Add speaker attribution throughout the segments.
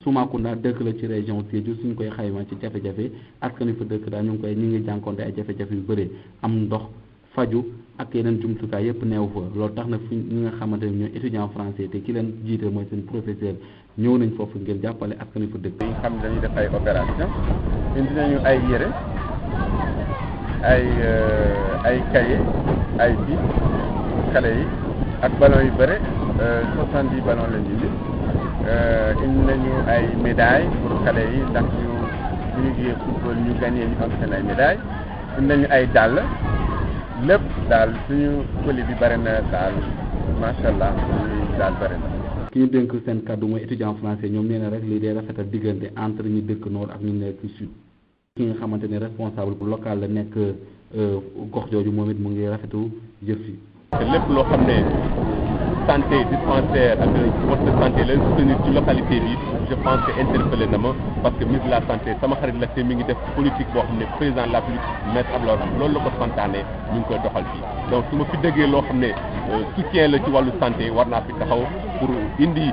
Speaker 1: Soumakunda dëkk la ci région Sédhiou suñ koy xayma ci jafe-jafe askan wi fa dëkk daal ñu ngi jànkonte ay jafe-jafe yu bëri am ndox faju ak yeneen jumtukaay yëpp neew fa loolu tax na fi ñi nga xamante ne ñooy étudiant français te ki leen jiite mooy seen professeur ñëw nañ foofu ngir jàppale askan wi fa dëkk.
Speaker 2: yi xam dañuy def ay opération indi nañu ay yére ay cahier ay bi xale yi ak ballon yu bëre 70 ballon lañu indi nañu ay médailles pour xale yi ndax ñu joué football ñu gagné ñu am seen ay médailles indi nañu ay dàll lépp daal suñu colis bi bëri na daal macha allah daal bëri na.
Speaker 1: ki ñu dénk seen kàddu mooy étudiant français ñoom nee na rek lii day rafetal diggante entre ñu dëkk nord ak ñu nekk sud. ki nga xamante ne responsable local la nekk gox jooju moom it mu ngi rafetu jëf yi.
Speaker 3: te lépp loo xam ne santé dispensaire ak poste de santé la soutenir ci localité bi je pense que interpellé na ma parce que ministre de la santé sama xarit la te mi ngi def politique boo xam ne président de la République maître Abdoulaye Wade loolu la ko santaane ñu ngi koy doxal fii donc su ma fi déggee loo xam ne soutien la ci wàllu santé war naa fi taxaw pour indi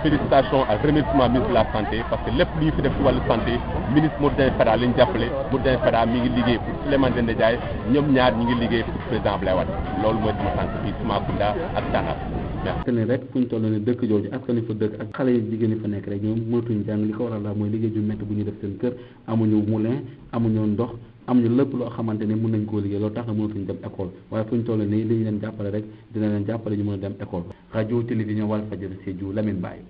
Speaker 3: félicitation ak remerciement ministre de la santé parce que lépp lu ñu fi def ci wàllu santé ministre Modou Fada la ñu jàppale Modou Fada mi ngi liggéey pour Souleymane Ndéné Ndiaye ñoom ñaar ñi ngi liggéey pour président Abdoulaye Wade loolu mooy sama sant fii Soumakunda ak Tànnaar.
Speaker 1: askan wi rek fu ñu toll nii dëkk jooju askan wi fa dëkk ak xale yi jigéen ñi fa nekk rek ñoom mënatuñu jàng li ko waral daal mooy liggéey ju métti bu ñuy def seen kër amuñu moulin amuñu ndox amuñu lépp loo xamante ne mën nañ koo liggéey loolu tax na mënatuñu dem école waaye fu ñu toll nii li ñu leen jàppale rek dina leen jàppale ñu mën a dem école. rajo télévision Walfadjri Sédhiou Lamine Baye.